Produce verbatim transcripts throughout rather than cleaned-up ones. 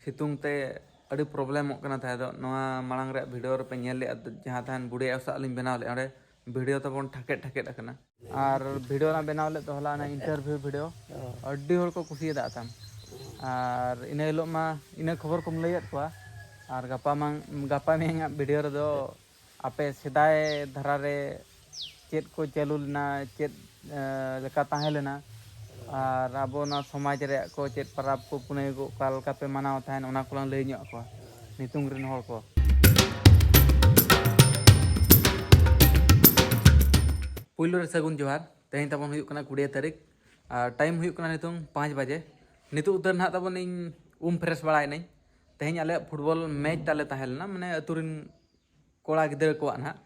ᱥᱤᱛᱩᱝ ᱛᱮ ᱟᱹᱰᱤ ᱯᱨᱚᱵᱞᱮᱢᱚᱜ ᱠᱟᱱᱟ ᱛᱟᱦᱮᱸ ᱫᱚ᱾ ᱱᱚᱣᱟ ᱢᱟᱲᱟᱝ ᱨᱮᱭᱟᱜ ᱵᱷᱤᱰᱤᱭᱳ ᱨᱮᱯᱮ ᱧᱮᱞ ᱞᱮᱫᱼᱟ, ᱡᱟᱦᱟᱸ ᱛᱟᱦᱮᱱ ᱵᱩᱰᱷᱤ ᱟᱭᱳ ᱥᱟᱜ ᱞᱤᱧ ᱵᱮᱱᱟᱣ ᱞᱮᱫᱼᱟ, ᱚᱸᱰᱮ ᱵᱷᱤᱰᱤᱭᱳ ᱛᱟᱵᱚᱱ ᱴᱷᱟᱠᱮᱫ ᱴᱷᱟᱠᱮᱫ ᱟᱠᱟᱱᱟ᱾ ᱟᱨ ᱵᱷᱤᱰᱤᱭᱳ ᱚᱱᱟ ᱵᱮᱱᱟᱣ ᱞᱮᱫ ᱫᱚ ᱦᱚᱞᱟ, ᱚᱱᱟ ᱤᱱᱴᱟᱨᱵᱷᱤᱭᱩ ᱵᱷᱤᱰᱤᱭᱳ, ᱟᱹᱰᱤ ᱦᱚᱲ ᱠᱚ ᱠᱩᱥᱤᱭᱟᱫᱟ ᱛᱟᱢ᱾ ᱟᱨ ᱤᱱᱟᱹ ᱦᱤᱞᱳᱜ ᱢᱟ ᱤᱱᱟᱹ ᱠᱷᱚᱵᱚᱨ ᱠᱚᱢ ᱞᱟᱹᱭᱟᱫ ᱠᱚᱣᱟ, ᱟᱨ ᱜᱟᱯᱟ ᱢᱟᱝ ᱜᱟᱯᱟ ᱢᱮᱭᱟᱝ ᱟᱜ ᱵᱷᱤᱰᱤᱭᱳ ᱨᱮᱫᱚ ᱟᱯᱮ ᱥᱮᱫᱟᱭ ᱫᱷᱟᱨᱟ ᱨᱮ ᱪᱮᱫ ᱠᱚ ᱪᱟᱹᱞᱩ ᱞᱮᱱᱟ, ᱪᱮᱫ ᱞᱮᱠᱟ ᱛᱟᱦᱮᱸ ᱞᱮᱱᱟ, ᱟᱨ ᱟᱵᱚ ᱱᱚᱣᱟ ᱥᱚᱢᱟᱡᱽ ᱨᱮᱭᱟᱜ ᱠᱚ ᱪᱮᱫ ᱯᱟᱨᱟᱵᱽ ᱠᱚ ᱯᱩᱱᱟᱹᱭ ᱠᱚ ᱚᱠᱟ ᱞᱮᱠᱟ ᱯᱮ ᱢᱟᱱᱟᱣ ᱛᱟᱦᱮᱱ, ᱚᱱᱟ ᱠᱚᱞᱟᱝ ᱞᱟᱹᱭ ᱧᱚᱜ ᱟᱠᱚᱣᱟ ᱱᱤᱛᱩᱝ ᱨᱮᱱ ᱦᱚᱲ ᱠᱚ᱾ ᱯᱩᱭᱞᱩ ᱨᱮ ᱥᱟᱹᱜᱩᱱ ᱡᱚᱦᱟᱨ᱾ ᱛᱮᱦᱮᱧ ᱛᱟᱵᱚᱱ ᱦᱩᱭᱩᱜ ᱠᱟᱱᱟ ᱠᱩᱲᱤᱭᱟᱹ ᱛᱟᱹᱨᱤᱠᱷ, ᱟᱨ ᱴᱟᱭᱤᱢ ᱦᱩᱭᱩᱜ ᱠᱟᱱᱟ ᱱᱤᱛᱚᱝ ᱯᱟᱸᱪ ᱵᱟᱡᱮ᱾ ᱱᱤᱛᱚᱜ ᱩᱛᱟᱹᱨ ᱱᱟᱦᱟᱜ ᱛᱟᱵᱚᱱ ᱤᱧ ᱩᱢ ᱯᱷᱨᱮᱥ ᱵᱟᱲᱟᱭᱮᱱᱟᱹᱧ᱾ ᱛᱮᱦᱮᱧ ᱟᱞᱮᱭᱟᱜ ᱯᱷᱩᱴᱵᱚᱞ ᱢᱮᱪ ᱛᱟᱞᱮ ᱛᱟᱦᱮᱸ ᱞᱮᱱᱟ, ᱢᱟᱱᱮ ᱟᱹᱛᱩ ᱨᱮᱱ ᱠᱚᱲᱟ ᱜᱤᱫᱽᱨᱟᱹ ᱠᱚᱣᱟᱜ ᱱᱟᱦᱟᱜ᱾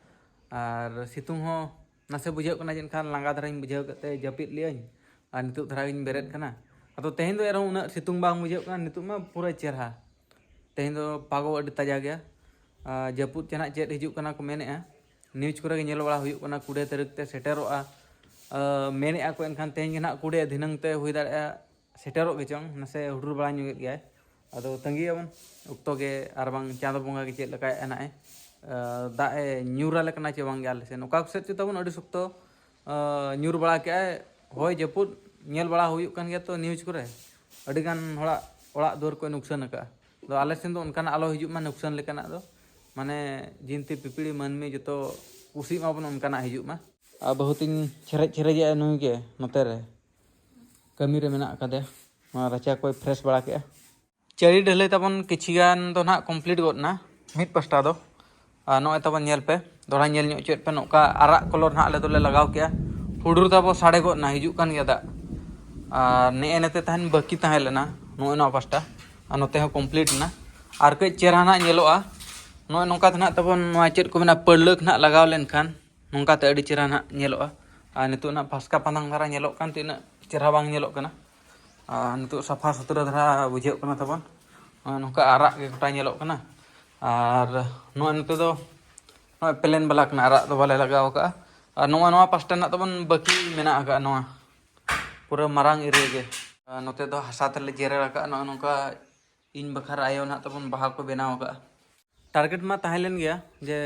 ᱟᱨ ᱥᱤᱛᱩᱝ ᱦᱚᱸ ᱱᱟᱥᱮ ᱵᱩᱡᱷᱟᱹᱜ ᱠᱟᱱᱟ, ᱡᱟᱹᱱᱤᱡ ᱠᱷᱟᱱ ᱞᱟᱸᱜᱟ ᱫᱷᱟᱨᱟᱧ ᱵᱩᱡᱷᱟᱹᱣ ᱠᱮᱫ ᱛᱮ ᱡᱟᱹᱯᱤᱫ ᱞᱮᱜᱼᱟᱹᱧ᱾ ᱟᱨ ᱱᱤᱛᱚᱜ ᱫᱷᱟᱨᱟ ᱜᱤᱧ ᱵᱮᱨᱮᱫ ᱠᱟᱱᱟ᱾ ᱟᱫᱚ ᱛᱮᱦᱮᱧ ᱫᱚ ᱮᱱᱨᱮᱦᱚᱸ ᱩᱱᱟᱹᱜ ᱥᱤᱛᱩᱝ ᱵᱟᱝ ᱵᱩᱡᱷᱟᱹᱜ ᱠᱟᱱᱟ, ᱱᱤᱛᱚᱜ ᱢᱟ ᱯᱩᱨᱟᱹ ᱪᱮᱦᱨᱟ᱾ ᱛᱮᱦᱮᱧ ᱫᱚ ᱯᱟᱜᱚ ᱟᱹᱰᱤ ᱛᱟᱡᱟ ᱜᱮᱭᱟ᱾ ᱟᱨ ᱡᱟᱹᱯᱩᱫ ᱪᱮ ᱱᱟᱦᱟᱜ ᱪᱮᱫ ᱦᱤᱡᱩᱜ ᱠᱟᱱᱟ ᱠᱚ ᱢᱮᱱᱮᱫᱼᱟ, ᱱᱤᱭᱩᱡᱽ ᱠᱚᱨᱮ ᱜᱮ ᱧᱮᱞ ᱵᱟᱲᱟ ᱦᱩᱭᱩᱜ ᱠᱟᱱᱟ, ᱠᱩᱲᱤ ᱛᱟᱹᱨᱤᱠᱷ ᱛᱮ ᱥᱮᱴᱮᱨᱚᱜᱼᱟ, ᱟᱨ ᱢᱮᱱᱮᱫᱼᱟ ᱠᱚ᱾ ᱮᱱᱠᱷᱟᱱ ᱛᱮᱦᱮᱧ ᱜᱮ ᱱᱟᱦᱟᱜ ᱠᱩᱲᱤ, ᱫᱷᱤᱱᱟᱹᱝ ᱛᱮ ᱦᱩᱭ ᱫᱟᱲᱮᱭᱟᱜᱼᱟ ᱥᱮᱴᱮᱨᱚᱜ ᱜᱮ ᱪᱚᱝ, ᱱᱟᱥᱮ ᱦᱩᱰᱩᱨ ᱵᱟᱲᱟ ᱧᱚᱜᱮᱫ ᱜᱮᱭᱟᱭ᱾ ᱟᱫᱚ ᱛᱟᱺᱜᱤᱭᱟᱵᱚᱱ ᱚᱠᱛᱚ ᱜᱮ, ᱟᱨ ᱵᱟᱝ ᱪᱟᱸᱫᱚ ᱵᱚᱸᱜᱟ ᱜᱮ ᱪᱮᱫ ᱞᱮᱠᱟᱭ ᱮᱱᱟᱜᱼᱮ, ᱟᱨ ᱫᱟᱜ ᱮ ᱧᱩᱨ ᱟᱞᱮ ᱠᱟᱱᱟ ᱪᱮ ᱵᱟᱝ ᱜᱮ ᱟᱞᱮ ᱥᱮᱱ᱾ ᱚᱠᱟ ᱥᱮᱫ ᱪᱚ ᱛᱟᱵᱚᱱ ᱟᱹᱰᱤ ᱥᱚᱠᱛᱚ, ᱟᱨ ᱧᱩᱨ ᱵᱟᱲᱟ ᱠᱮᱜᱼᱟᱭ, ᱦᱚᱭ ᱡᱟᱹᱯᱩᱫ ᱧᱮᱞ ᱵᱟᱲᱟ ᱦᱩᱭᱩᱜ ᱠᱟᱱ ᱜᱮᱭᱟ ᱛᱚ ᱱᱤᱭᱩᱡᱽ ᱠᱚᱨᱮ᱾ ᱟᱹᱰᱤᱜᱟᱱ ᱦᱚᱲᱟᱜ ᱚᱲᱟᱜ ᱫᱩᱣᱟᱹᱨ ᱠᱚᱭ ᱱᱩᱠᱥᱟᱱ ᱟᱠᱟᱫᱼᱟ᱾ ᱟᱫᱚ ᱟᱞᱮ ᱥᱮᱱ ᱫᱚ ᱚᱱᱠᱟᱱᱟᱜ ᱟᱞᱚ ᱦᱤᱡᱩᱜ ᱢᱟ, ᱱᱩᱠᱥᱟᱱ ᱞᱮᱠᱟᱱᱟᱜ ᱫᱚ᱾ ᱢᱟᱱᱮ ᱡᱤᱱᱛᱤ ᱯᱤᱯᱤᱲᱤ ᱢᱟᱹᱱᱢᱤ ᱡᱚᱛᱚ ᱠᱩᱥᱤᱜ ᱢᱟᱵᱚᱱ, ᱚᱱᱠᱟᱱᱟᱜ ᱦᱤᱡᱩᱜ ᱢᱟ᱾ ᱟᱨ ᱵᱟᱹᱦᱩ ᱛᱤᱧ ᱪᱷᱮᱨᱮᱡ ᱪᱷᱮᱨᱮᱡᱮᱜᱼᱟ ᱱᱩᱭ ᱜᱮ ᱱᱚᱛᱮ ᱨᱮ᱾ ᱠᱟᱹᱢᱤ ᱨᱮ ᱢᱮᱱᱟᱜ ᱟᱠᱟᱫᱮᱭᱟ᱾ ᱱᱚᱣᱟ ᱨᱟᱪᱟ ᱠᱚᱭ ᱯᱷᱨᱮᱥ ᱵᱟᱲᱟ ᱠᱮᱜᱼᱟ᱾ ᱪᱟᱹᱨᱤ ᱰᱷᱟᱹᱞᱟᱹᱭ ᱛᱟᱵᱚᱱ ᱠᱤᱪᱷᱤ ᱜᱟᱱ ᱫᱚ ᱱᱟᱦᱟᱜ ᱠᱚᱢᱯᱞᱤᱴ ᱜᱚᱫ ᱮᱱᱟ ᱢᱤᱫ ᱯᱟᱥᱴᱟ ᱫᱚ᱾ ᱟᱨ ᱱᱚᱜᱼᱚᱭ ᱛᱟᱵᱚᱱ ᱧᱮᱞ ᱯᱮ, ᱫᱚᱦᱲᱟ ᱧᱮᱞ ᱧᱚᱜ ᱦᱚᱪᱚᱭᱮᱫ ᱯᱮ, ᱱᱚᱝᱠᱟ ᱟᱨᱟᱜ ᱠᱟᱞᱟᱨ ᱱᱟᱦᱟᱜ ᱟᱞᱮ ᱫᱚᱞᱮ ᱞᱟᱜᱟᱣ ᱠᱮᱜᱼᱟ᱾ ᱦᱩᱰᱩᱨ ᱛᱟᱵᱚ ᱥᱟᱰᱮ ᱜᱚᱫ ᱮᱱᱟ, ᱦᱤᱡᱩᱜ ᱠᱟᱱ ᱜᱮᱭᱟ ᱫᱟᱜ᱾ ᱟᱨ ᱱᱮᱜᱼᱮ ᱱᱮᱛᱮ ᱛᱟᱦᱮᱱ ᱵᱟᱹᱠᱤ ᱛᱟᱦᱮᱸ ᱞᱮᱱᱟ ᱱᱚᱜᱼᱚᱭ ᱱᱚᱣᱟ ᱯᱟᱥᱴᱟ, ᱟᱨ ᱱᱚᱛᱮ ᱦᱚᱸ ᱠᱚᱢᱯᱞᱤᱴ ᱮᱱᱟ᱾ ᱟᱨ ᱠᱟᱹᱡ ᱪᱮᱦᱨᱟ ᱱᱟᱦᱟᱜ ᱧᱮᱞᱚᱜᱼᱟ᱾ ᱱᱚᱜᱼᱚᱭ ᱱᱚᱝᱠᱟ ᱛᱮ ᱱᱟᱦᱟᱜ ᱛᱟᱵᱚᱱ ᱱᱚᱣᱟ ᱪᱮᱫ ᱠᱚ ᱢᱮᱱᱟ, ᱯᱟᱹᱲᱞᱟᱹᱠ ᱱᱟᱦᱟᱜ ᱞᱟᱜᱟᱣ ᱞᱮᱱᱠᱷᱟᱱ ᱱᱚᱝᱠᱟ ᱛᱮ ᱟᱹᱰᱤ ᱪᱮᱦᱨᱟ ᱱᱟᱦᱟᱜ ᱧᱮᱞᱚᱜᱼᱟ᱾ ᱟᱨ ᱱᱤᱛᱚᱜ ᱱᱟᱦᱟᱜ ᱯᱷᱟᱥᱠᱟ ᱯᱷᱟᱸᱫᱟᱝ ᱫᱷᱟᱨᱟ ᱧᱮᱞᱚᱜ ᱠᱟᱱ ᱛᱮ ᱩᱱᱟᱹᱜ ᱪᱮᱦᱨᱟ ᱵᱟᱝ ᱧᱮᱞᱚᱜ ᱠᱟᱱᱟ᱾ ᱟᱨ ᱱᱤᱛᱚᱜ ᱥᱟᱯᱷᱟ ᱥᱩᱛᱨᱟᱹ ᱫᱷᱟᱨᱟ ᱵᱩᱡᱷᱟᱹᱜ ᱠᱟᱱᱟ ᱛᱟᱵᱚᱱ᱾ ᱱᱚᱜᱼᱚᱭ ᱱᱚᱝᱠᱟ ᱟᱨᱟᱜ ᱜᱮ ᱜᱚᱴᱟ ᱧᱮᱞᱚᱜ ᱠᱟᱱᱟ᱾ ᱟᱨ ᱱᱚᱜᱼᱚᱭ ᱱᱚᱛᱮ ᱫᱚ ᱱᱚᱜᱼᱚᱭ ᱯᱞᱮᱱ ᱵᱟᱞᱟ ᱠᱟᱱᱟ, ᱟᱨᱟᱜ ᱫᱚ ᱵᱟᱞᱮ ᱞᱟᱜᱟᱣ ᱠᱟᱜᱼᱟ᱾ ᱟᱨ ᱱᱚᱣᱟ, ᱱᱚᱣᱟ ᱯᱟᱥᱴᱟ ᱨᱮᱱᱟᱜ ᱛᱟᱵᱚᱱ ᱵᱟᱹᱠᱤ ᱢᱮᱱᱟᱜ ᱟᱠᱟᱫᱼᱟ ᱱᱚᱣᱟ ᱯᱩᱨᱟᱹ ᱢᱟᱨᱟᱝ ᱮᱨᱤᱭᱟ ᱜᱮ᱾ ᱟᱨ ᱱᱚᱛᱮ ᱫᱚ ᱦᱟᱥᱟ ᱛᱮᱞᱮ ᱡᱮᱨᱮᱲ ᱟᱠᱟᱫᱼᱟ, ᱱᱚᱜᱼᱚᱭ ᱱᱚᱝᱠᱟ ᱤᱧ ᱵᱟᱠᱷᱨᱟ ᱟᱭᱳ ᱱᱟᱦᱟᱜ ᱛᱟᱵᱚᱱ ᱵᱟᱦᱟ ᱠᱚ ᱵᱮᱱᱟᱣ ᱟᱠᱟᱫᱼᱟ᱾ ᱴᱟᱨᱜᱮᱴ ᱢᱟ ᱛᱟᱦᱮᱸ ᱞᱮᱱ ᱜᱮᱭᱟ ᱡᱮ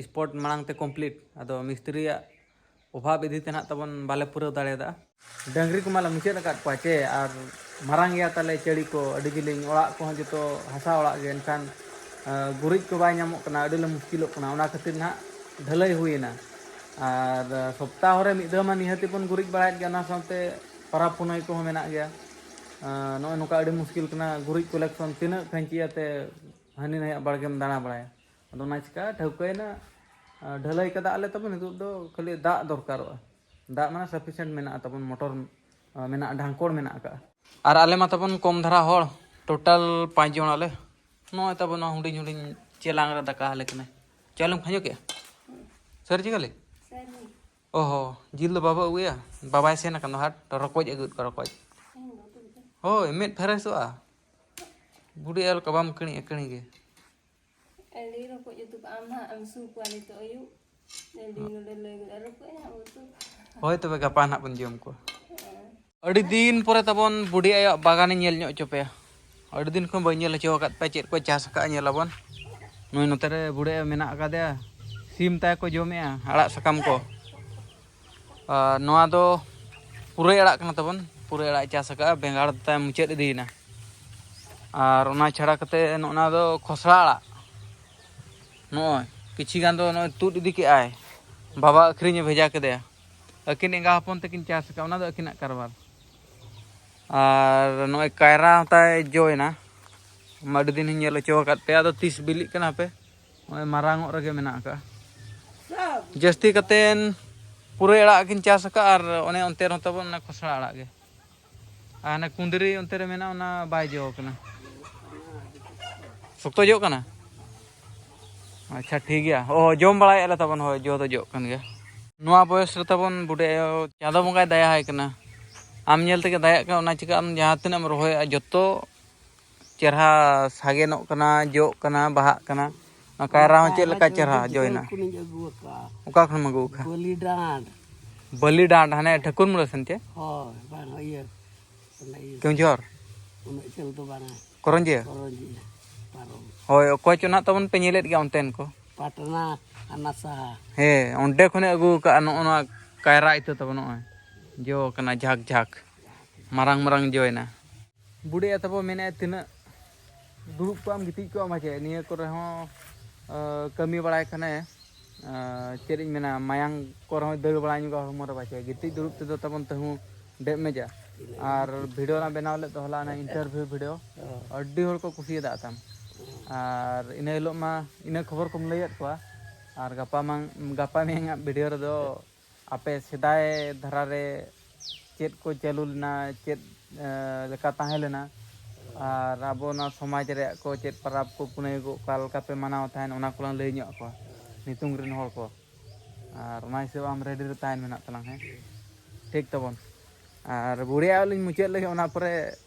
ᱥᱯᱚᱴ ᱢᱟᱲᱟᱝ ᱛᱮ ᱠᱚᱢᱯᱞᱤᱴ, ᱟᱫᱚ ᱢᱤᱥᱛᱨᱤᱭᱟᱜ ᱚᱵᱷᱟᱵᱽ ᱤᱫᱤ ᱛᱮ ᱱᱟᱦᱟᱜ ᱛᱟᱵᱚᱱ ᱵᱟᱞᱮ ᱯᱩᱨᱟᱹᱣ ᱫᱟᱲᱮᱭᱟᱫᱟ᱾ ᱰᱟᱹᱝᱨᱤ ᱠᱚᱢᱟ ᱞᱮ ᱢᱩᱪᱟᱹᱫ ᱟᱠᱟᱫ ᱠᱚᱣᱟ ᱪᱮ, ᱟᱨ ᱢᱟᱨᱟᱝ ᱜᱮᱭᱟ ᱛᱟᱞᱮ ᱪᱟᱹᱲᱤ ᱠᱚ ᱟᱹᱰᱤ ᱡᱤᱞᱤᱧ, ᱚᱲᱟᱜ ᱠᱚᱦᱚᱸ ᱡᱚᱛᱚ ᱦᱟᱥᱟ ᱚᱲᱟᱜ ᱜᱮ, ᱮᱱᱠᱷᱟᱱ ᱜᱩᱨᱤᱡ ᱠᱚ ᱵᱟᱭ ᱧᱟᱢᱚᱜ ᱠᱟᱱᱟ, ᱟᱹᱰᱤ ᱞᱮ ᱢᱩᱥᱠᱤᱞᱚᱜ ᱠᱟᱱᱟ᱾ ᱚᱱᱟ ᱠᱷᱟᱹᱛᱤᱨ ᱱᱟᱦᱟᱜ ᱰᱷᱟᱹᱞᱟᱹᱭ ᱦᱩᱭᱮᱱᱟ᱾ ᱟᱨ ᱥᱚᱯᱛᱟᱦᱚ ᱨᱮ ᱢᱤᱫ ᱫᱷᱟᱣ ᱢᱟ ᱱᱤᱦᱟᱹᱛᱤ ᱵᱚᱱ ᱜᱩᱨᱤᱡ ᱵᱟᱲᱟᱭᱮᱫ ᱜᱮᱭᱟ, ᱚᱱᱟ ᱥᱟᱶᱛᱮ ᱯᱟᱨᱟᱵᱽ ᱯᱩᱱᱟᱹᱭ ᱠᱚᱦᱚᱸ ᱢᱮᱱᱟᱜ ᱜᱮᱭᱟ᱾ ᱱᱚᱜᱼᱚᱭ ᱱᱚᱝᱠᱟ ᱟᱹᱰᱤ ᱢᱩᱥᱠᱤᱞ ᱠᱟᱱᱟ ᱜᱩᱨᱤᱡ ᱠᱟᱞᱮᱠᱥᱚᱱ, ᱛᱤᱱᱟᱹᱜ ᱠᱷᱟᱹᱧᱪᱤ ᱟᱛᱮ ᱦᱟᱹᱱᱤ ᱱᱟᱹᱭᱟᱜ ᱵᱟᱲᱜᱮᱢ ᱫᱟᱬᱟ ᱵᱟᱲᱟᱭᱟ᱾ ᱟᱫᱚ ᱚᱱᱟ ᱪᱤᱠᱟ ᱴᱷᱟᱹᱣᱠᱟᱹᱭᱮᱱᱟ, ᱰᱷᱟᱹᱞᱟᱹᱭ ᱠᱟᱫᱟ ᱟᱞᱮ ᱛᱟᱵᱚᱱ, ᱱᱤᱛᱚᱜ ᱫᱚ ᱠᱷᱟᱹᱞᱤ ᱫᱟᱜ ᱫᱚᱨᱠᱟᱨᱚᱜᱼᱟ᱾ ᱫᱟᱜ ᱢᱟᱱᱮ ᱥᱟᱯᱷᱤᱥᱤᱭᱮᱱᱴ ᱢᱮᱱᱟᱜᱼᱟ ᱛᱟᱵᱚᱱ, ᱢᱚᱴᱚᱨ ᱢᱮᱱᱟᱜᱼᱟ, ᱰᱷᱟᱝᱠᱚᱲ ᱢᱮᱱᱟᱜ ᱟᱠᱟᱫᱼᱟ᱾ ᱟᱨ ᱟᱞᱮ ᱢᱟ ᱛᱟᱵᱚᱱ ᱠᱚᱢ ᱫᱷᱟᱨᱟ ᱦᱚᱲ, ᱴᱳᱴᱟᱞ ᱯᱟᱸᱪ ᱡᱚᱱ ᱟᱞᱮ᱾ ᱱᱚᱜᱼᱚᱭ ᱛᱟᱵᱚᱱ ᱱᱚᱣᱟ ᱦᱩᱰᱤᱧ ᱦᱩᱰᱤᱧ ᱪᱮᱞᱟᱝ ᱨᱮ ᱫᱟᱠᱟ ᱟᱞᱮ ᱠᱟᱱᱟᱭ᱾ ᱪᱟᱣᱞᱮᱢ ᱠᱷᱟᱸᱡᱚ ᱠᱮᱜᱼᱟ? ᱥᱟᱹᱨᱤ ᱪᱮ ᱠᱷᱟᱹᱞᱤ? ᱚᱦᱚ, ᱡᱤᱞ ᱫᱚ ᱵᱟᱵᱟ ᱟᱹᱜᱩᱭᱟ? ᱵᱟᱵᱟᱭ ᱥᱮᱱ ᱟᱠᱟᱱ ᱫᱚ ᱦᱟᱴ, ᱨᱚᱠᱚᱡ ᱟᱹᱜᱩᱭᱮᱫ ᱠᱚᱣᱟ, ᱨᱚᱠᱚᱡ᱾ ᱦᱳᱭ, ᱢᱮᱫ ᱯᱷᱮᱨᱮᱥᱚᱜᱼᱟ᱾ ᱵᱩᱰᱷᱤ ᱟᱭᱳ ᱞᱮᱠᱟ ᱵᱟᱢ ᱠᱟᱹᱬᱤᱜᱼᱟ, ᱠᱟᱹᱬᱤ ᱜᱮ᱾ ᱟᱹᱰᱤ ᱨᱚᱠᱚᱡ ᱩᱛᱩ ᱠᱟᱜ ᱟᱢ ᱦᱟᱸᱜ, ᱮᱢ ᱥᱩ ᱠᱚᱣᱟ ᱱᱤᱛᱚᱜ ᱟᱹᱭᱩᱵ᱾ ᱟᱹᱰᱤ ᱱᱚᱰᱮ ᱞᱟᱹᱭ ᱜᱚᱫᱟ, ᱨᱚᱠᱚᱡ ᱦᱟᱸᱜ ᱩᱛᱩ᱾ ᱦᱳᱭ, ᱛᱚᱵᱮ ᱜᱟᱯᱟ ᱱᱟᱦᱟᱜ ᱵᱚᱱ ᱡᱚᱢ ᱠᱚᱣᱟ᱾ ᱦᱮᱸ᱾ ᱟᱹᱰᱤ ᱫᱤᱱ ᱯᱚᱨᱮ ᱛᱟᱵᱚᱱ ᱵᱩᱰᱷᱤ ᱟᱭᱳᱣᱟᱜ ᱵᱟᱜᱟᱱᱤᱧ ᱧᱮᱞ ᱧᱚᱜ ᱦᱚᱪᱚ ᱯᱮᱭᱟ᱾ ᱟᱹᱰᱤ ᱫᱤᱱ ᱠᱷᱚᱱ ᱵᱟᱹᱧ ᱧᱮᱞ ᱦᱚᱪᱚ ᱟᱠᱟᱫ ᱯᱮᱭᱟ ᱪᱮᱫ ᱠᱚᱭ ᱪᱟᱥ ᱟᱠᱟᱫᱼᱟ, ᱧᱮᱞ ᱟᱵᱚᱱ᱾ ᱱᱩᱭ ᱱᱚᱛᱮ ᱨᱮ ᱵᱩᱰᱷᱤ ᱟᱭᱳ ᱢᱮᱱᱟᱜ ᱟᱠᱟᱫᱮᱭᱟ, ᱥᱤᱢ ᱛᱟᱭ ᱠᱚ ᱡᱚᱢᱮᱜᱼᱟ ᱟᱲᱟᱜ ᱥᱟᱠᱟᱢ ᱠᱚ᱾ ᱟᱨ ᱱᱚᱣᱟ ᱫᱚ ᱯᱩᱨᱟᱹᱭ ᱟᱲᱟᱜ ᱠᱟᱱᱟ ᱛᱟᱵᱚᱱ, ᱯᱩᱨᱟᱹᱭ ᱟᱲᱟᱜ ᱪᱟᱥ ᱟᱠᱟᱫᱼᱟ, ᱵᱮᱸᱜᱟᱲ ᱛᱟᱭ ᱢᱩᱪᱟᱹᱫ ᱤᱫᱤᱭᱮᱱᱟ᱾ ᱟᱨ ᱚᱱᱟ ᱪᱷᱟᱲᱟ ᱠᱟᱛᱮ ᱱᱚᱜᱼᱚ ᱱᱚᱣᱟ ᱫᱚ ᱠᱷᱚᱥᱲᱟ ᱟᱲᱟᱜ᱾ ᱱᱚᱜᱼᱚᱭ ᱠᱤᱪᱷᱤ ᱜᱟᱱ ᱫᱚ ᱱᱚᱜᱼᱚᱭ ᱛᱩᱫ ᱤᱫᱤ ᱠᱮᱜᱼᱟᱭ, ᱵᱟᱵᱟ ᱟᱹᱠᱷᱨᱤᱧᱮ ᱵᱷᱮᱡᱟ ᱠᱮᱫᱮᱭᱟ᱾ ᱟᱹᱠᱤᱱ ᱮᱸᱜᱟ ᱦᱚᱯᱚᱱ ᱛᱟᱹᱠᱤᱱ ᱪᱟᱥ ᱟᱠᱟᱫ, ᱚᱱᱟ ᱫᱚ ᱟᱹᱠᱤᱱᱟᱜ ᱠᱟᱨᱵᱟᱨ᱾ ᱟᱨ ᱱᱚᱜᱼᱚᱭ ᱠᱟᱭᱨᱟ ᱦᱚᱸ ᱛᱟᱭ ᱡᱚᱭᱮᱱᱟ, ᱟᱹᱰᱤ ᱫᱤᱱ ᱤᱧ ᱧᱮᱞ ᱦᱚᱪᱚ ᱟᱠᱟᱫ ᱯᱮᱭᱟ, ᱟᱫᱚ ᱛᱤᱥ ᱵᱤᱞᱤᱜ ᱠᱟᱱᱟ ᱦᱟᱯᱮ᱾ ᱱᱚᱜᱼᱚᱭ ᱢᱟᱨᱟᱝ ᱚᱜ ᱨᱮᱜᱮ ᱢᱮᱱᱟᱜ ᱟᱠᱟᱫᱼᱟ᱾ ᱡᱟᱹᱥᱛᱤ ᱠᱟᱛᱮᱱ ᱯᱩᱨᱟᱹᱭ ᱟᱲᱟᱜ ᱠᱤᱱ ᱪᱟᱥ ᱟᱠᱟᱫᱼᱟ, ᱟᱨ ᱚᱱᱮ ᱚᱱᱛᱮ ᱨᱮᱦᱚᱸ ᱛᱟᱵᱚᱱ ᱚᱱᱟ ᱠᱷᱚᱥᱲᱟ ᱟᱲᱟᱜ ᱜᱮ᱾ ᱟᱨ ᱦᱟᱱᱮ ᱠᱩᱸᱫᱽᱨᱤ ᱚᱱᱛᱮ ᱨᱮ ᱢᱮᱱᱟᱜᱼᱟ, ᱚᱱᱟ ᱵᱟᱭ ᱡᱚ ᱟᱠᱟᱱᱟ᱾ ᱥᱚᱠᱛᱚ ᱡᱚᱜ ᱠᱟᱱᱟ? ᱟᱪᱪᱷᱟ, ᱴᱷᱤᱠ ᱜᱮᱭᱟ᱾ ᱚ, ᱡᱚᱢ ᱵᱟᱲᱟᱭᱮᱫ ᱞᱮ ᱛᱟᱵᱚᱱ, ᱦᱳᱭ, ᱡᱚ ᱫᱚ ᱡᱚᱜ ᱠᱟᱱ ᱜᱮᱭᱟ᱾ ᱱᱚᱣᱟ ᱵᱚᱭᱚᱥ ᱨᱮ ᱛᱟᱵᱚᱱ ᱵᱩᱰᱷᱤ ᱟᱭᱳ, ᱪᱟᱸᱫᱚ ᱵᱚᱸᱜᱟᱭ ᱫᱟᱭᱟ ᱟᱭ ᱠᱟᱱᱟ᱾ ᱟᱢ ᱧᱮᱞ ᱛᱮᱜᱮ ᱫᱟᱭᱟᱜ ᱠᱟᱱᱟ, ᱚᱱᱟ ᱪᱤᱠᱟ ᱟᱢ ᱡᱟᱦᱟᱸ ᱛᱤᱱᱟᱹᱜ ᱮᱢ ᱨᱚᱦᱚᱭᱟ, ᱡᱚᱛᱚ ᱪᱮᱨᱦᱟ ᱥᱟᱜᱮᱱᱚᱜ ᱠᱟᱱᱟ, ᱡᱚᱜ ᱠᱟᱱᱟ, ᱵᱟᱦᱟᱜ ᱠᱟᱱᱟ᱾ ᱚᱱᱟ ᱠᱟᱭᱨᱟ ᱦᱚᱸ ᱪᱮᱫ ᱞᱮᱠᱟ ᱪᱮᱨᱦᱟ ᱡᱚᱭᱮᱱᱟ᱾ ᱠᱷᱚᱱᱤᱧ ᱟᱹᱜᱩ ᱟᱠᱟᱫᱼᱟ᱾ ᱚᱠᱟ ᱠᱷᱚᱱᱮᱢ ᱟᱹᱜᱩ ᱟᱠᱟᱫᱼᱟ? ᱵᱟᱹᱞᱤᱰᱟᱸᱰ᱾ ᱵᱟᱹᱞᱤᱰᱟᱸᱰ, ᱦᱟᱱᱮ ᱴᱷᱟᱹᱠᱩᱨ ᱢᱩᱲᱟᱹ ᱥᱮᱱ ᱪᱮ? ᱦᱳᱭ, ᱵᱟᱝ, ᱤᱭᱟᱹ, ᱚᱱᱟ ᱤᱭᱟᱹ᱾ ᱠᱮᱣᱡᱷᱚᱨ? ᱩᱱᱟᱹᱜ ᱡᱷᱟᱹᱞ ᱫᱚ ᱵᱟᱝᱟ᱾ ᱠᱚᱨᱚᱧᱡᱤᱭᱟᱹ? ᱠᱚᱨᱚᱧᱡᱤᱭᱟᱹ ᱯᱟᱨᱚᱢ᱾ ᱦᱳᱭ, ᱚᱠᱚᱭ ᱪᱚ ᱱᱟᱜ ᱛᱟᱵᱚᱱ ᱯᱮ ᱧᱮᱞᱮᱫ ᱜᱮᱭᱟ ᱚᱱᱛᱮᱱ ᱠᱚ᱾ ᱯᱟᱴᱱᱟ ᱦᱟᱱᱟ ᱥᱟᱦᱟ᱾ ᱦᱮᱸ, ᱚᱸᱰᱮ ᱠᱷᱚᱱᱮ ᱟᱹᱜᱩ ᱟᱠᱟᱫᱼᱟ ᱱᱚᱜᱼᱚ ᱱᱚᱣᱟ ᱠᱟᱭᱨᱟ ᱤᱛᱟᱹ ᱛᱟᱵᱚᱱ, ᱱᱚᱜᱼᱚᱭ ᱡᱚ ᱠᱟᱱᱟ ᱡᱷᱟᱠ ᱡᱷᱟᱠ, ᱢᱟᱨᱟᱝ ᱢᱟᱨᱟᱝ ᱡᱚᱭᱮᱱᱟ᱾ ᱵᱩᱰᱷᱤ ᱟᱭᱳ ᱛᱟᱵᱚ ᱢᱮᱱᱮᱫᱼᱟ, ᱛᱤᱱᱟᱹᱜ ᱫᱩᱲᱩᱵ ᱠᱚᱜ ᱟᱢ, ᱜᱤᱛᱤᱡ ᱠᱚᱜ ᱟᱢ, ᱟᱪᱪᱷᱟ, ᱱᱤᱭᱟᱹ ᱠᱚᱨᱮ ᱦᱚᱸ, ᱟᱸ, ᱠᱟᱹᱢᱤ ᱵᱟᱲᱟᱭ ᱠᱷᱟᱱᱮ, ᱟᱸ, ᱪᱮᱫ ᱤᱧ ᱢᱮᱱᱟ, ᱢᱟᱭᱟᱝ ᱠᱚᱨᱮ ᱦᱚᱸᱭ ᱫᱟᱹᱲ ᱵᱟᱲᱟ ᱧᱚᱜᱟ ᱦᱚᱲᱢᱚ ᱨᱮ ᱯᱟᱪᱮ᱾ ᱜᱤᱛᱤᱡ ᱫᱩᱲᱩᱵ ᱛᱮᱫᱚ ᱛᱟᱵᱚᱱ ᱛᱟᱹᱦᱩ ᱰᱮᱡ ᱢᱮᱡᱟ᱾ ᱟᱨ ᱵᱷᱤᱰᱤᱭᱳ ᱞᱟᱝ ᱵᱮᱱᱟᱣ ᱞᱮᱫ ᱫᱚ ᱦᱚᱞᱟ, ᱚᱱᱟ ᱤᱱᱴᱟᱨᱵᱷᱤᱭᱩ ᱵᱷᱤᱰᱤᱭᱳ, ᱦᱚᱸ᱾ ᱟᱹᱰᱤ ᱦᱚᱲ ᱠᱚ ᱠᱩᱥᱤᱭᱟᱫᱟ ᱛᱟᱢ᱾ ᱦᱚᱸ᱾ ᱟᱨ ᱤᱱᱟᱹ ᱦᱤᱞᱳᱜ ᱢᱟ ᱤᱱᱟᱹ ᱠᱷᱚᱵᱚᱨ ᱠᱚᱢ ᱞᱟᱹᱭᱟᱫ ᱠᱚᱣᱟ, ᱟᱨ ᱜᱟᱯᱟ ᱢᱟ, ᱜᱟᱯᱟ ᱢᱮᱭᱟᱝ ᱟᱜ ᱵᱷᱤᱰᱤᱭᱳ ᱨᱮᱫᱚ ᱟᱯᱮ ᱥᱮᱫᱟᱭ ᱫᱷᱟᱨᱟ ᱨᱮ ᱪᱮᱫ ᱠᱚ ᱪᱟᱹᱞᱩ ᱞᱮᱱᱟ, ᱪᱮᱫ, ᱮ, ᱞᱮᱠᱟ ᱛᱟᱦᱮᱸ ᱞᱮᱱᱟ, ᱟᱨ ᱟᱵᱚ ᱱᱚᱣᱟ ᱥᱚᱢᱟᱡᱽ ᱨᱮᱭᱟᱜ ᱠᱚ ᱪᱮᱫ ᱯᱟᱨᱟᱵᱽ ᱠᱚ ᱯᱩᱱᱟᱹᱭ ᱠᱚ ᱚᱠᱟ ᱞᱮᱠᱟ ᱯᱮ ᱢᱟᱱᱟᱣ ᱛᱟᱦᱮᱱ, ᱚᱱᱟ ᱠᱚᱞᱟᱝ ᱞᱟᱹᱭ ᱧᱚᱜ ᱟᱠᱚᱣᱟ ᱱᱤᱛᱚᱝ ᱨᱮᱱ ᱦᱚᱲ ᱠᱚ᱾ ᱟᱨ ᱚᱱᱟ ᱦᱤᱥᱟᱹᱵ ᱟᱢ ᱨᱮᱰᱤ ᱨᱮ ᱛᱟᱦᱮᱱ ᱢᱮᱱᱟᱜ ᱛᱟᱞᱟᱝ, ᱦᱮᱸ? ᱴᱷᱤᱠ ᱛᱟᱵᱚᱱ᱾ ᱟᱨ ᱵᱩᱲᱤᱭᱟᱜ ᱞᱤᱧ ᱢᱩᱪᱟᱹᱫ ᱞᱮᱜᱮ, ᱚᱱᱟ ᱯᱚᱨᱮ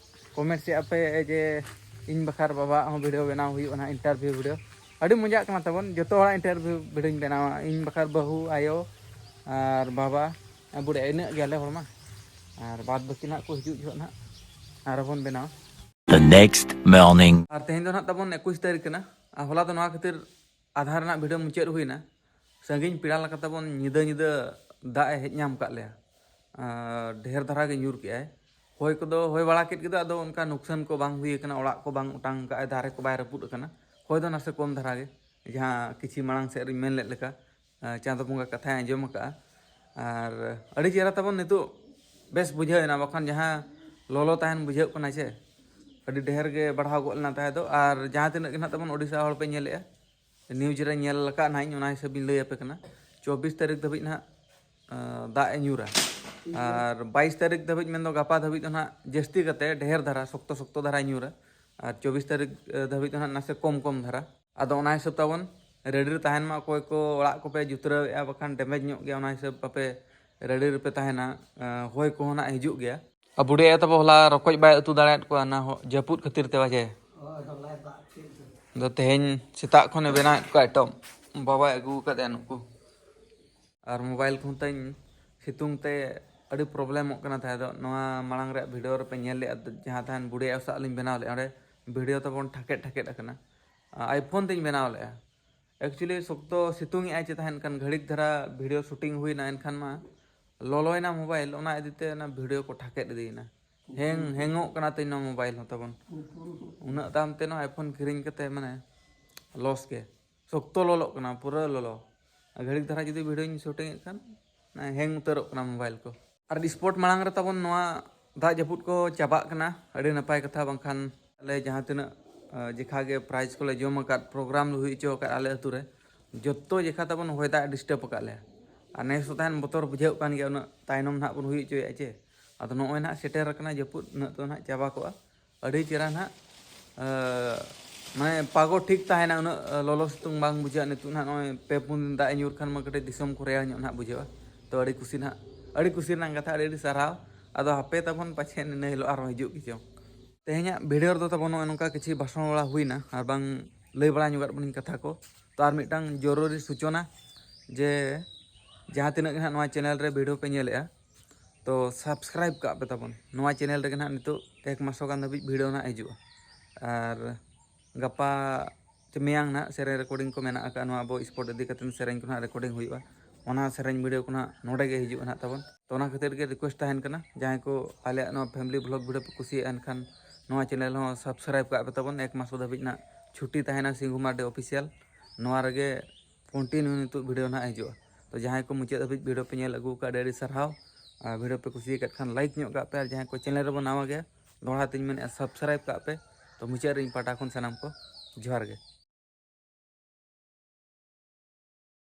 ᱠᱚᱢᱮᱱᱴ ᱥᱮᱫ ᱟᱯᱮ ᱡᱮ ᱤᱧ ᱵᱟᱠᱷᱨᱟ ᱵᱟᱵᱟᱣᱟᱜ ᱦᱚᱸ ᱵᱷᱤᱰᱤᱭᱳ ᱵᱮᱱᱟᱣ ᱦᱩᱭᱩᱜᱼᱟ ᱱᱟᱦᱟᱜ, ᱤᱱᱴᱟᱨᱵᱷᱤᱭᱩ ᱵᱷᱤᱰᱤᱭᱳ᱾ ᱟᱹᱰᱤ ᱢᱚᱡᱟᱜ ᱠᱟᱱᱟ ᱛᱟᱵᱚᱱ, ᱡᱚᱛᱚ ᱦᱚᱲᱟᱜ ᱤᱱᱴᱟᱨᱵᱷᱤᱭᱩ ᱵᱷᱤᱰᱤᱭᱳᱧ ᱵᱮᱱᱟᱣᱟ, ᱤᱧ ᱵᱟᱠᱷᱨᱟ ᱵᱟᱹᱦᱩ, ᱟᱭᱳ ᱟᱨ ᱵᱟᱵᱟ, ᱵᱩᱰᱤ, ᱤᱱᱟᱹᱜ ᱜᱮᱭᱟᱞᱮ ᱦᱚᱲ ᱢᱟ᱾ ᱟᱨ ᱵᱟᱫ ᱵᱟᱹᱠᱤ ᱱᱟᱦᱟᱜ ᱠᱚ ᱦᱤᱡᱩᱜ ᱡᱚᱦᱚᱜ ᱱᱟᱦᱟᱜ ᱟᱨᱦᱚᱸ ᱵᱚᱱ ᱵᱮᱱᱟᱣᱟ᱾ The next morning. ᱟᱨ ᱛᱮᱦᱮᱧ ᱫᱚ ᱱᱟᱦᱟᱜ ᱛᱟᱵᱚᱱ ᱮᱠᱩᱥ ᱛᱟᱹᱨᱤᱠᱷ ᱠᱟᱱᱟ, ᱟᱨ ᱦᱚᱞᱟ ᱫᱚ ᱱᱚᱣᱟ ᱠᱷᱟᱹᱛᱤᱨ ᱟᱫᱷᱟ ᱨᱮᱱᱟᱜ ᱵᱷᱤᱰᱤᱭᱳ ᱢᱩᱪᱟᱹᱫ ᱦᱩᱭᱱᱟ᱾ ᱥᱟᱺᱜᱤᱧ ᱯᱮᱲᱟ ᱞᱮᱠᱟ ᱛᱟᱵᱚᱱ ᱧᱤᱫᱟᱹ ᱧᱤᱫᱟᱹ ᱫᱟᱜ ᱮ ᱦᱮᱡ ᱧᱟᱢ ᱠᱟᱜ ᱞᱮᱭᱟ᱾ ᱟᱨ ᱰᱷᱮᱨ ᱫᱷᱟᱨᱟ ᱜᱮ ᱧᱩᱨ ᱠᱮᱜᱼᱟᱭ᱾ ᱦᱚᱭ ᱠᱚᱫᱚ ᱦᱚᱭ ᱵᱟᱲᱟ ᱠᱮᱫ ᱜᱮᱫᱚ, ᱟᱫᱚ ᱚᱱᱠᱟ ᱱᱩᱠᱥᱟᱱ ᱠᱚ ᱵᱟᱝ ᱦᱩᱭ ᱟᱠᱟᱱᱟ, ᱚᱲᱟᱜ ᱠᱚ ᱵᱟᱝ ᱚᱴᱟᱝ ᱠᱟᱜᱼᱟᱭ, ᱫᱟᱨᱮ ᱠᱚ ᱵᱟᱭ ᱨᱟᱹᱯᱩᱫ ᱟᱠᱟᱱᱟ᱾ ᱦᱚᱭ ᱫᱚ ᱱᱟᱥᱮ ᱠᱚᱢ ᱫᱷᱟᱨᱟ ᱜᱮ, ᱡᱟᱦᱟᱸ ᱠᱤᱪᱷᱤ ᱢᱟᱲᱟᱝ ᱥᱮᱫ ᱨᱤᱧ ᱢᱮᱱ ᱞᱮᱫ ᱞᱮᱠᱟ, ᱟᱸ, ᱪᱟᱸᱫᱚ ᱵᱚᱸᱜᱟ ᱠᱟᱛᱷᱟᱭ ᱟᱸᱡᱚᱢ ᱟᱠᱟᱜᱼᱟ᱾ ᱟᱨ ᱟᱹᱰᱤ ᱪᱮᱦᱨᱟ ᱛᱟᱵᱚᱱ ᱱᱤᱛᱚᱜ ᱵᱮᱥ ᱵᱩᱡᱷᱟᱹᱣ ᱮᱱᱟ, ᱵᱟᱠᱷᱟᱱ ᱡᱟᱦᱟᱸ ᱞᱚᱞᱚ ᱛᱟᱦᱮᱱ ᱵᱩᱡᱷᱟᱹᱜ ᱠᱟᱱᱟ ᱪᱮ, ᱟᱹᱰᱤ ᱰᱷᱮᱨ ᱜᱮ ᱵᱟᱲᱦᱟᱣ ᱜᱚᱫ ᱞᱮᱱᱟ ᱛᱟᱦᱮᱸ ᱫᱚ᱾ ᱟᱨ ᱡᱟᱦᱟᱸ ᱛᱤᱱᱟᱹᱜ ᱜᱮ ᱱᱟᱦᱟᱜ ᱛᱟᱵᱚᱱ ᱳᱰᱤᱥᱟ ᱦᱚᱲ ᱯᱮ ᱧᱮᱞᱮᱜᱼᱟ, ᱱᱤᱭᱩᱡᱽ ᱨᱮ ᱧᱮᱞ ᱟᱠᱟᱫ ᱱᱟᱦᱟᱜ ᱤᱧ, ᱚᱱᱟ ᱦᱤᱥᱟᱹᱵ ᱤᱧ ᱞᱟᱹᱭ ᱟᱯᱮ ᱠᱟᱱᱟ᱾ ᱪᱚᱵᱵᱤᱥ ᱛᱟᱹᱨᱤᱠᱷ ᱫᱷᱟᱹᱵᱤᱡ ᱱᱟᱦᱟᱜ, ᱟᱸ, ᱫᱟᱜ ᱮ ᱧᱩᱨᱟ᱾ ᱟᱨ ᱵᱟᱭᱤᱥ ᱛᱟᱹᱨᱤᱠᱷ ᱫᱷᱟᱹᱵᱤᱡ ᱢᱮᱱᱫᱚ ᱜᱟᱯᱟ ᱫᱷᱟᱹᱵᱤᱡ ᱫᱚ ᱱᱟᱦᱟᱜ ᱡᱟᱹᱥᱛᱤ ᱠᱟᱛᱮ ᱰᱷᱮᱨ ᱫᱷᱟᱨᱟ ᱥᱚᱠᱛᱚ ᱥᱚᱠᱛᱚ ᱫᱷᱟᱨᱟᱭ ᱧᱩᱨᱟ᱾ ᱟᱨ ᱪᱚᱵᱵᱤᱥ ᱛᱟᱹᱨᱤᱠᱷ, ᱮ, ᱫᱷᱟᱹᱵᱤᱡ ᱫᱚ ᱱᱟᱦᱟᱜ ᱱᱟᱥᱮ ᱠᱚᱢ ᱠᱚᱢ ᱫᱷᱟᱨᱟ᱾ ᱟᱫᱚ ᱚᱱᱟ ᱦᱤᱥᱟᱹᱵ ᱛᱟᱵᱚᱱ ᱨᱮᱰᱤ ᱨᱮ ᱛᱟᱦᱮᱱ ᱢᱟ᱾ ᱚᱠᱚᱭ ᱠᱚ ᱚᱲᱟᱜ ᱠᱚᱯᱮ ᱡᱩᱛᱨᱟᱹᱣᱮᱫᱼᱟ, ᱵᱟᱠᱷᱟᱱ ᱰᱮᱢᱮᱡᱽ ᱧᱚᱜ ᱜᱮᱭᱟ, ᱚᱱᱟ ᱦᱤᱥᱟᱹᱵ ᱟᱯᱮ ᱨᱮᱰᱤ ᱨᱮᱯᱮ ᱛᱟᱦᱮᱱᱟ᱾ ᱮ, ᱦᱚᱭ ᱠᱚᱦᱚᱸ ᱱᱟᱦᱟᱜ ᱦᱤᱡᱩᱜ ᱜᱮᱭᱟ᱾ ᱟᱨ ᱵᱩᱰᱷᱤ ᱟᱭᱳ ᱛᱟᱵᱚ ᱦᱚᱞᱟ ᱨᱚᱠᱚᱡ ᱵᱟᱭ ᱩᱛᱩ ᱫᱟᱲᱮᱭᱟᱫ ᱠᱚᱣᱟ, ᱚᱱᱟ ᱦᱚᱸ ᱡᱟᱹᱯᱩᱫ ᱠᱷᱟᱹᱛᱤᱨ ᱛᱮ ᱵᱟᱡᱮ᱾ ᱦᱳᱭ, ᱦᱚᱞᱟᱭ ᱫᱟᱜ ᱠᱮᱫ ᱫᱚ᱾ ᱟᱫᱚ ᱛᱮᱦᱮᱧ ᱥᱮᱛᱟᱜ ᱠᱷᱚᱱᱮ ᱵᱮᱱᱟᱣᱮᱫ ᱠᱚᱣᱟ ᱮᱴᱚᱢ, ᱵᱟᱵᱟᱭ ᱟᱹᱜᱩ ᱟᱠᱟᱫᱮᱭᱟ ᱱᱩᱠᱩ᱾ ᱟᱨ ᱢᱳᱵᱟᱭᱤᱞ ᱠᱚᱦᱚᱸ ᱛᱟᱹᱧ ᱥᱤᱛᱩᱝ ᱛᱮ ᱟᱹᱰᱤ ᱯᱨᱚᱵᱞᱮᱢᱚᱜ ᱠᱟᱱᱟ ᱛᱟᱦᱮᱸ ᱫᱚ᱾ ᱱᱚᱣᱟ ᱢᱟᱲᱟᱝ ᱨᱮᱭᱟᱜ ᱵᱷᱤᱰᱤᱭᱳ ᱨᱮᱯᱮ ᱧᱮᱞ ᱞᱮᱫᱼᱟ, ᱡᱟᱦᱟᱸ ᱛᱟᱦᱮᱱ ᱵᱩᱰᱷᱤ ᱟᱭᱳ ᱥᱟᱶ ᱞᱤᱧ ᱵᱮᱱᱟᱣ ᱞᱮᱫᱼᱟ, ᱚᱸᱰᱮ ᱵᱷᱤᱰᱤᱭᱳ ᱛᱟᱵᱚᱱ ᱴᱷᱟᱠᱮᱫ ᱴᱷᱟᱠᱮᱫ ᱟᱠᱟᱱᱟ᱾ ᱟᱭᱯᱷᱳᱱ ᱛᱤᱧ ᱵᱮᱱᱟᱣ ᱞᱮᱫᱼᱟ᱾ ᱮᱠᱪᱩᱭᱮᱞᱤ ᱥᱚᱠᱛᱚ ᱥᱤᱛᱩᱝ ᱮᱫᱼᱟᱭ ᱪᱮ ᱛᱟᱦᱮᱱ ᱠᱷᱟᱱ ᱜᱷᱟᱹᱲᱤᱠ ᱫᱷᱟᱨᱟ ᱵᱷᱤᱰᱤᱭᱳ ᱥᱩᱴᱤᱝ ᱦᱩᱭᱱᱟ, ᱮᱱᱠᱷᱟᱱ ᱢᱟ ᱞᱚᱞᱚᱭᱮᱱᱟ ᱢᱳᱵᱟᱭᱤᱞ, ᱚᱱᱟ ᱤᱫᱤ ᱛᱮ ᱚᱱᱟ ᱵᱷᱤᱰᱤᱭᱳ ᱠᱚ ᱴᱷᱟᱠᱮᱫ ᱤᱫᱤᱭᱮᱱᱟ᱾ ᱦᱮᱝ ᱦᱮᱝᱚᱜ ᱠᱟᱱᱟ ᱛᱤᱧ ᱱᱚᱣᱟ ᱢᱳᱵᱟᱭᱤᱞ ᱦᱚᱸ ᱛᱟᱵᱚᱱ᱾ ᱩᱱᱟᱹᱜ ᱫᱟᱢ ᱛᱮ ᱱᱚᱣᱟ ᱟᱭᱯᱷᱳᱱ ᱠᱤᱨᱤᱧ ᱠᱟᱛᱮ ᱢᱟᱱᱮ ᱞᱚᱥ ᱜᱮ᱾ ᱥᱚᱠᱛᱚ ᱞᱚᱞᱚᱜ ᱠᱟᱱᱟ, ᱯᱩᱨᱟᱹ ᱞᱚᱞᱚ᱾ ᱟᱨ ᱜᱷᱟᱹᱲᱤᱠ ᱫᱷᱟᱨᱟ ᱡᱩᱫᱤ ᱵᱷᱤᱰᱤᱭᱳᱧ ᱥᱩᱴᱤᱝ ᱮᱫ ᱠᱷᱟᱱ ᱦᱮᱝ ᱩᱛᱟᱹᱨᱚᱜ ᱠᱟᱱᱟ ᱢᱳᱵᱟᱭᱤᱞ ᱠᱚ᱾ ᱟᱨ ᱥᱯᱳᱨᱴ ᱢᱟᱲᱟᱝ ᱨᱮ ᱛᱟᱵᱚᱱ ᱱᱚᱣᱟ ᱫᱟᱜ ᱡᱟᱹᱯᱩᱫ ᱠᱚ ᱪᱟᱵᱟᱜ ᱠᱟᱱᱟ, ᱟᱹᱰᱤ ᱱᱟᱯᱟᱭ ᱠᱟᱛᱷᱟ᱾ ᱵᱟᱝᱠᱷᱟᱱ ᱟᱞᱮ ᱡᱟᱦᱟᱸ ᱛᱤᱱᱟᱹᱜ ᱡᱮᱠᱷᱟ ᱜᱮ ᱯᱨᱟᱭᱤᱡᱽ ᱠᱚᱞᱮ ᱡᱚᱢ ᱟᱠᱟᱫ, ᱯᱨᱳᱜᱨᱟᱢ ᱞᱮ ᱦᱩᱭ ᱦᱚᱪᱚ ᱟᱠᱟᱫ ᱟᱞᱮ ᱟᱹᱛᱩ ᱨᱮ, ᱡᱚᱛᱚ ᱡᱮᱠᱷᱟ ᱛᱟᱵᱚᱱ ᱦᱚᱭ ᱫᱟᱜ ᱰᱤᱥᱴᱟᱵᱽ ᱟᱠᱟᱫ ᱞᱮᱭᱟ᱾ ᱟᱨ ᱱᱮᱥ ᱦᱚᱸ ᱛᱟᱦᱮᱱ ᱵᱚᱛᱚᱨ ᱵᱩᱡᱷᱟᱹᱜ ᱠᱟᱱ ᱜᱮᱭᱟ, ᱩᱱᱟᱹᱜ ᱛᱟᱭᱱᱚᱢ ᱱᱟᱦᱟᱜ ᱵᱚᱱ ᱦᱩᱭ ᱦᱚᱪᱚᱭᱮᱫᱼᱟ ᱪᱮ᱾ ᱟᱫᱚ ᱱᱚᱜᱼᱚᱭ ᱱᱟᱦᱟᱜ ᱥᱮᱴᱮᱨ ᱟᱠᱟᱱᱟ ᱡᱟᱹᱯᱩᱫ, ᱩᱱᱟᱹᱜ ᱫᱚ ᱱᱟᱦᱟᱜ ᱪᱟᱵᱟ ᱠᱚᱜᱼᱟ᱾ ᱟᱹᱰᱤ ᱪᱮᱦᱨᱟ ᱱᱟᱦᱟᱜ, ᱢᱟᱱᱮ ᱯᱟᱜᱚ ᱴᱷᱤᱠ ᱛᱟᱦᱮᱱᱟ, ᱩᱱᱟᱹᱜ ᱞᱚᱞᱚ ᱥᱤᱛᱩᱝ ᱵᱟᱝ ᱵᱩᱡᱷᱟᱹᱜᱼᱟ᱾ ᱱᱤᱛᱚᱜ ᱱᱟᱦᱟᱜ ᱱᱚᱜᱼᱚᱭ ᱯᱮ ᱯᱩᱱ ᱫᱤᱱ ᱫᱟᱜ ᱮ ᱧᱩᱨ ᱠᱷᱟᱱ ᱢᱟ ᱠᱟᱹᱴᱤᱡ ᱫᱤᱥᱚᱢ ᱠᱚ ᱨᱮᱭᱟᱲ ᱧᱚᱜ ᱱᱟᱦᱟᱜ ᱵᱩᱡᱷᱟᱹᱜᱼᱟ᱾ ᱛᱚ ᱟᱹᱰᱤ ᱠᱩᱥᱤ ᱱᱟᱦᱟᱜ, ᱟᱹᱰᱤ ᱠᱩᱥᱤ ᱨᱮᱱᱟᱜ ᱠᱟᱛᱷᱟ, ᱟᱹᱰᱤ ᱟᱹᱰᱤ ᱥᱟᱨᱦᱟᱣ᱾ ᱟᱫᱚ ᱦᱟᱯᱮ ᱛᱟᱵᱚᱱ ᱯᱟᱪᱷᱮ ᱱᱤᱱᱟᱹ ᱦᱤᱞᱳᱜ ᱟᱨᱦᱚᱸ ᱦᱤᱡᱩᱜ ᱜᱮᱪᱚᱝ᱾ ᱛᱮᱦᱮᱧᱟᱜ ᱵᱷᱤᱰᱤᱭᱳ ᱨᱮᱫᱚ ᱛᱟᱵᱚᱱ ᱱᱚᱜᱼᱚᱭ ᱱᱚᱝᱠᱟ ᱠᱤᱪᱷᱩ ᱵᱷᱟᱥᱚᱱ ᱵᱟᱲᱟ ᱦᱩᱭᱱᱟ ᱟᱨ ᱵᱟᱝ ᱞᱟᱹᱭ ᱵᱟᱲᱟ ᱧᱚᱜᱟᱫ ᱵᱚᱱᱟᱧ ᱠᱟᱛᱷᱟ ᱠᱚ᱾ ᱛᱚ ᱟᱨ ᱢᱤᱫᱴᱟᱝ ᱡᱚᱨᱩᱨᱤ ᱥᱩᱪᱚᱱᱟ ᱡᱮ ᱡᱟᱦᱟᱸ ᱛᱤᱱᱟᱹᱜ ᱜᱮ ᱱᱟᱦᱟᱜ ᱱᱚᱣᱟ ᱪᱮᱱᱮᱞ ᱨᱮ ᱵᱷᱤᱰᱤᱭᱳ ᱯᱮ ᱧᱮᱞᱮᱜᱼᱟ, ᱛᱚ ᱥᱟᱵᱥᱠᱨᱟᱭᱤᱵ ᱠᱟᱜ ᱯᱮ ᱛᱟᱵᱚᱱ᱾ ᱱᱚᱣᱟ ᱪᱮᱱᱮᱞ ᱨᱮᱜᱮ ᱱᱟᱦᱟᱜ ᱱᱤᱛᱚᱜ ᱮᱠ ᱢᱟᱥᱚ ᱜᱟᱱ ᱫᱷᱟᱹᱵᱤᱡ ᱵᱷᱤᱰᱤᱭᱳ ᱱᱟᱦᱟᱜ ᱦᱤᱡᱩᱜᱼᱟ᱾ ᱟᱨ ᱜᱟᱯᱟ ᱪᱮ ᱢᱮᱭᱟᱝ ᱱᱟᱦᱟᱜ ᱥᱮᱨᱮᱧ ᱨᱮᱠᱚᱨᱰᱤᱝ ᱠᱚ ᱢᱮᱱᱟᱜ ᱟᱠᱟᱫᱼᱟ, ᱱᱚᱣᱟ ᱟᱵᱚ ᱥᱯᱳᱨᱴ ᱤᱫᱤ ᱠᱟᱛᱮ ᱥᱮᱨᱮᱧ ᱠᱚ ᱱᱟᱦᱟᱜ ᱨᱮᱠᱚᱨᱰᱤᱝ ᱦᱩᱭᱩᱜᱼᱟ᱾ ᱚᱱᱟ ᱥᱮᱨᱮᱧ ᱵᱷᱤᱰᱤᱭᱳ ᱠᱚ ᱱᱟᱦᱟᱜ ᱱᱚᱰᱮ ᱜᱮ ᱦᱤᱡᱩᱜᱼᱟ ᱱᱟᱦᱟᱜ ᱛᱟᱵᱚᱱ᱾ ᱛᱚ ᱚᱱᱟ ᱠᱷᱟᱹᱛᱤᱨ ᱜᱮ ᱨᱤᱠᱩᱭᱮᱥᱴ ᱛᱟᱦᱮᱱ ᱠᱟᱱᱟ, ᱡᱟᱦᱟᱸᱭ ᱠᱚ ᱟᱞᱮᱭᱟᱜ ᱱᱚᱣᱟ ᱯᱷᱮᱢᱤᱞᱤ ᱵᱷᱞᱚᱜ ᱵᱷᱤᱰᱤᱭᱳ ᱯᱮ ᱠᱩᱥᱤᱭᱟᱜᱼᱟ, ᱮᱱᱠᱷᱟᱱ ᱱᱚᱣᱟ ᱪᱮᱱᱮᱞ ᱦᱚᱸ ᱥᱟᱵᱥᱠᱨᱟᱭᱤᱵ ᱠᱟᱜ ᱯᱮ ᱛᱟᱵᱚᱱ᱾ ᱮᱠ ᱢᱟᱥ ᱫᱷᱟᱹᱵᱤᱡ ᱱᱟᱦᱟᱜ ᱪᱷᱩᱴᱤ ᱛᱟᱦᱮᱱᱟ ᱥᱤᱝᱦᱩ ᱢᱟᱨᱰᱤ ᱚᱯᱷᱤᱥᱤᱭᱟᱞ᱾ ᱱᱚᱣᱟ ᱨᱮᱜᱮ ᱠᱚᱱᱴᱤᱱᱤᱭᱩ ᱱᱤᱛᱚᱜ ᱵᱷᱤᱰᱤᱭᱳ ᱱᱟᱦᱟᱜ ᱦᱤᱡᱩᱜᱼᱟ᱾ ᱛᱚ ᱡᱟᱦᱟᱸᱭ ᱠᱚ ᱢᱩᱪᱟᱹᱫ ᱫᱷᱟᱹᱵᱤᱡ ᱵᱷᱤᱰᱤᱭᱳ ᱯᱮ ᱧᱮᱞ ᱟᱹᱜᱩ ᱟᱠᱟᱫ, ᱟᱹᱰᱤ ᱟᱹᱰᱤ ᱥᱟᱨᱦᱟᱣ᱾ ᱟᱨ ᱵᱷᱤᱰᱤᱭᱳ ᱯᱮ ᱠᱩᱥᱤᱭᱟᱠᱟᱫ ᱠᱷᱟᱱ ᱞᱟᱭᱤᱠ ᱧᱚᱜ ᱠᱟᱜ ᱯᱮ, ᱟᱨ ᱡᱟᱦᱟᱸᱭ ᱠᱚ ᱪᱮᱱᱮᱞ ᱨᱮᱵᱚᱱ ᱱᱟᱣᱟ ᱜᱮᱭᱟ, ᱫᱚᱦᱲᱟ ᱛᱤᱧ ᱢᱮᱱᱮᱫᱼᱟ ᱥᱟᱵᱥᱠᱨᱟᱭᱤᱵ ᱠᱟᱜ ᱯᱮ᱾ ᱛᱚ ᱢᱩᱪᱟᱹᱫ ᱨᱮ ᱤᱧ ᱯᱟᱦᱴᱟ ᱠᱷᱚᱱ ᱥᱟᱱᱟᱢ ᱠᱚ ᱡᱚᱦᱟᱨ ᱜᱮ᱾